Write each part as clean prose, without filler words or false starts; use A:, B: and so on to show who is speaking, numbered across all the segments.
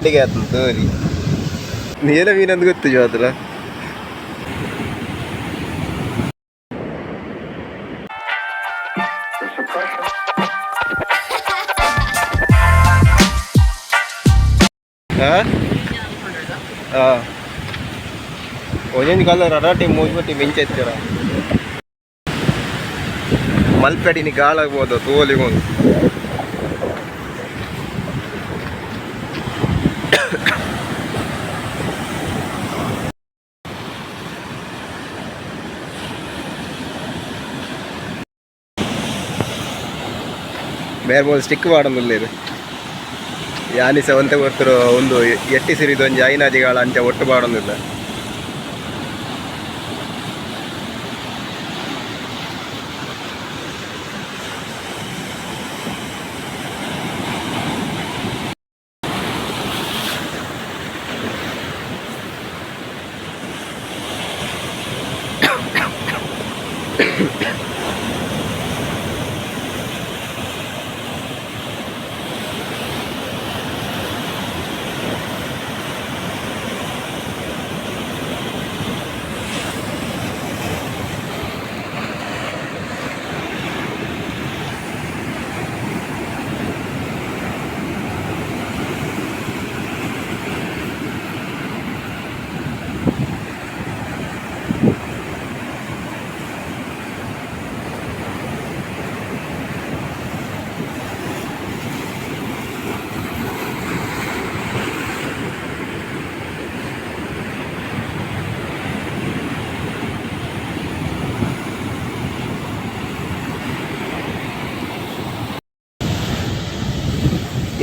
A: ಆತನ ತೋರಿ ನೀಲ ಮೀನಂದು ಗೊತ್ತು ಜಾತ್ರ. ಹಾ ಹಾ, ಒಂಜೊಂಜಿ ಕಲರ್ ಅಡಾಟಿ ಮೂಜಿ ಮಿಂಚ ಎತ್ತರ ಮಲ್ಪೆಡಿನಿ ಗಾಳಾಗ್ಬೋದು ತೋಲಿಗೊಂದು. ಬೇರೆ ಬೋಲ್ ಸ್ಟಿಕ್ ಪಾಡೊಂದುಲ್ಲೆರ್. ಯಾನಿಸ ಒಂತೆ ಕೊರ್ತರು ಒಂದು ಎಟ್ಟಿ ಸಿರಿದ ಒಂಜಿ ಐನಾಜಿಗಾಳ ಅಂಚ ಒಟ್ಟು ಪಾಡೊಂದಿಲ್ಲ.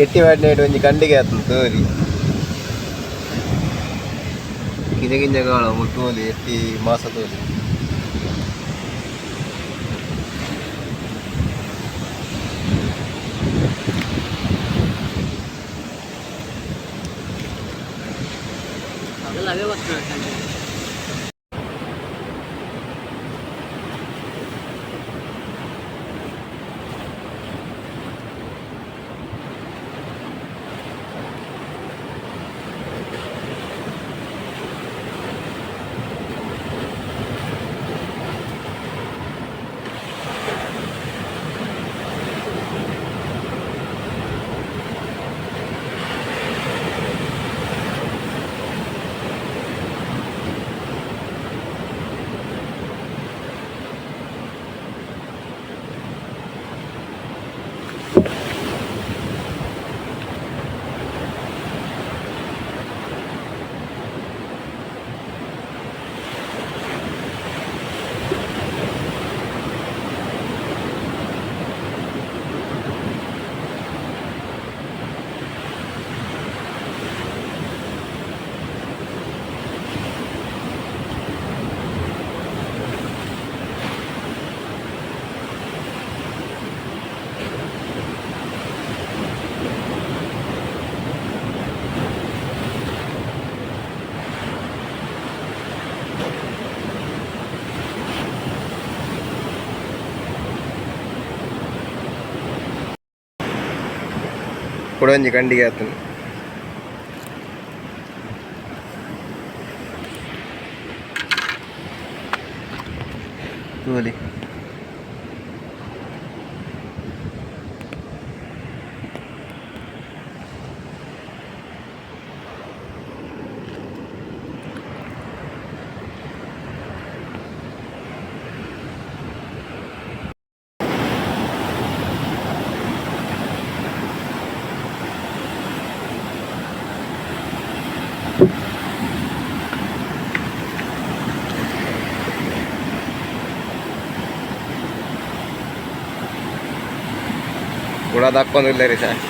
A: ಎಟ್ಟಿ ಪಾಡ್ನೇಟ್ ಒಂಜಿ ಕಂಡಿಗೆ ಆತನ ತೋರಿ ಕಿಂಜ ಕಿಂಜ ಗಾಳ ತೋಲಿ ಎಟ್ಟಿ ಮಾಸ ತೋಲಿ.
B: ಅದೆಲ್ಲ ಅವೇ ಬರ್ತದೆ.
A: ಕುಡ ಒಂಜಿ ಕಂಡಿಗೆ ಆತನ. ತೋಲಿ. ಕುಡ ದಕ್ಕೊಂದಿಲ್ಲ ರೀ ಸರ್.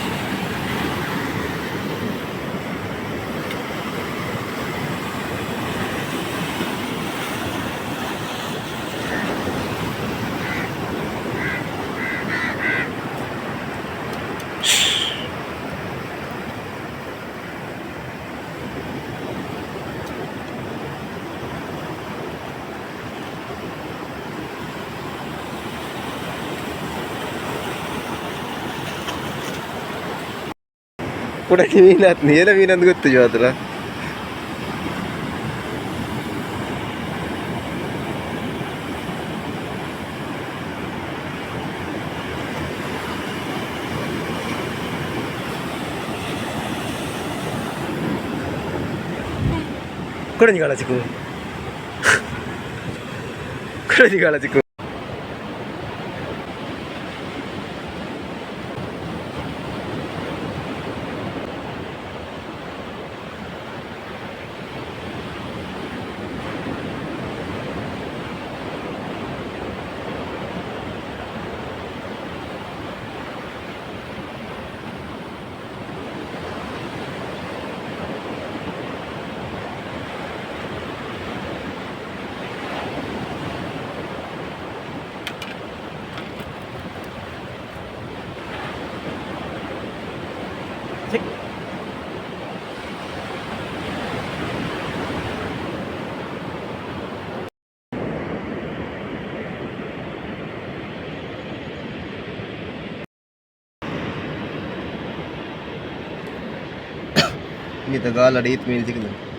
A: ಕುಡ ಮೀನ್ ಆತ್ ಏನ ಮೀನ್ ಅಂದ್ ಗೊತ್ತು ಮಾತ್ರ. ಕುಡಂಜಿ ಕಾಲ ಚಿಕ್ಕು, ಕುಡಂಜಿ ಕಾಲ ಚಿಕ್ಕು. ಇನಿತ ಗಾಲಡ್ ಈತ್ ಮೀನ್ ಸಿಕ್ಕುದು.